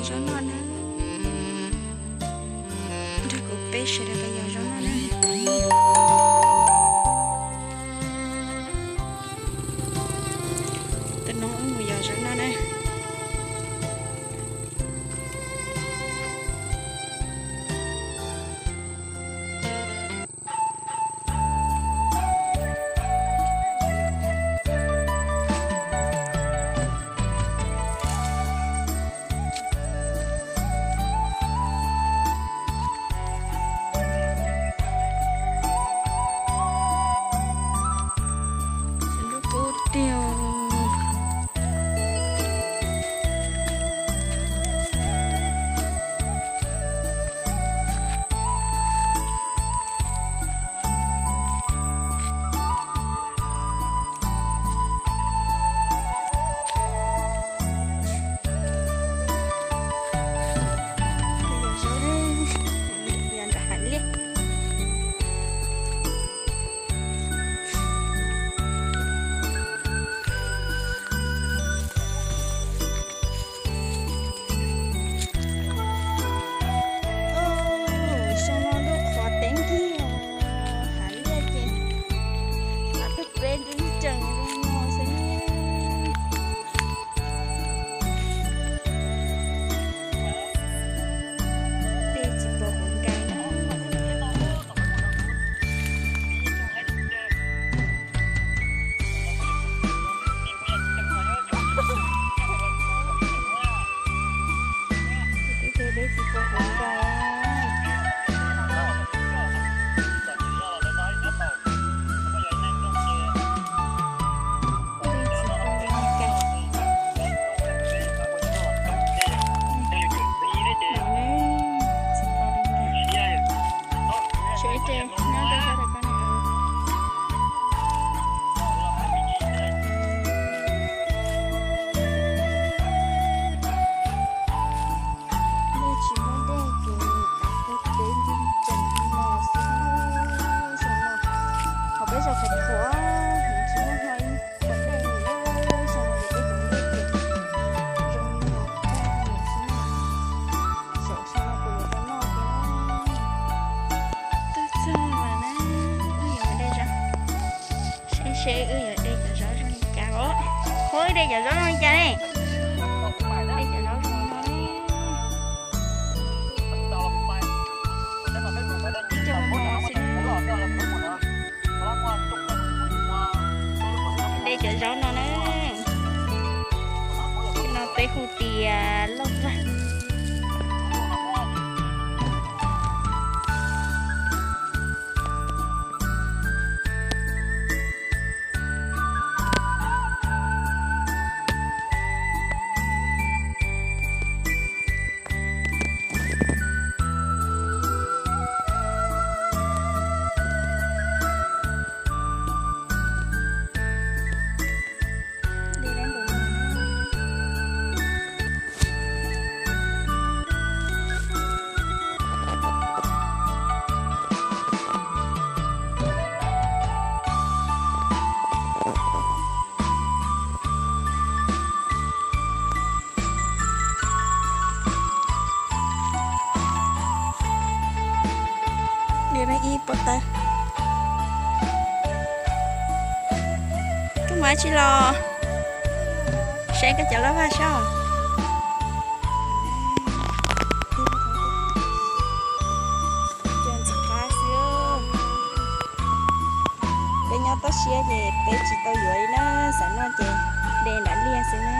Zaub noj na. Nrog kuv peb sawv daws pais yos zaub noj na. Tus no wb mus yos zaub noj na. Lub kub tiag. Xyoo no lub qhov teeb kiag hav liaj ces peb nrees nrees no xwb. Dej tsis pom hauv nkaus na. Dej tsis pom hauv nkaus. Dej tsis muaj dej ces kav peb nrees nrees no xwb. Xyoo no hauv peb zos qhuav qhuav, tsis muaj hno ib puas dej li na. Xyoo no ces peb cov liaj ces zoo li no tag lawm xwb na. Xyoo no kuv yuav tau noj thiab. Tuaj txog lawm na, wb yuav de zaub. Saib seb wb yuav de cov zaub zoo li cas os. Ua, wb de cov zaub zoo li cas ne? De cov zaub zoo no ne. Ib co mos mos xwb na. De cov zaub no na. Tej no peb hu tias lauj vag. Li ib puas tawv. Koj mus dab tsi los? Saib koj cov lauj vag saib. Peb nyob toj siab ces peb tsis tau yuav li na, xav noj ces de nram liaj xwb na.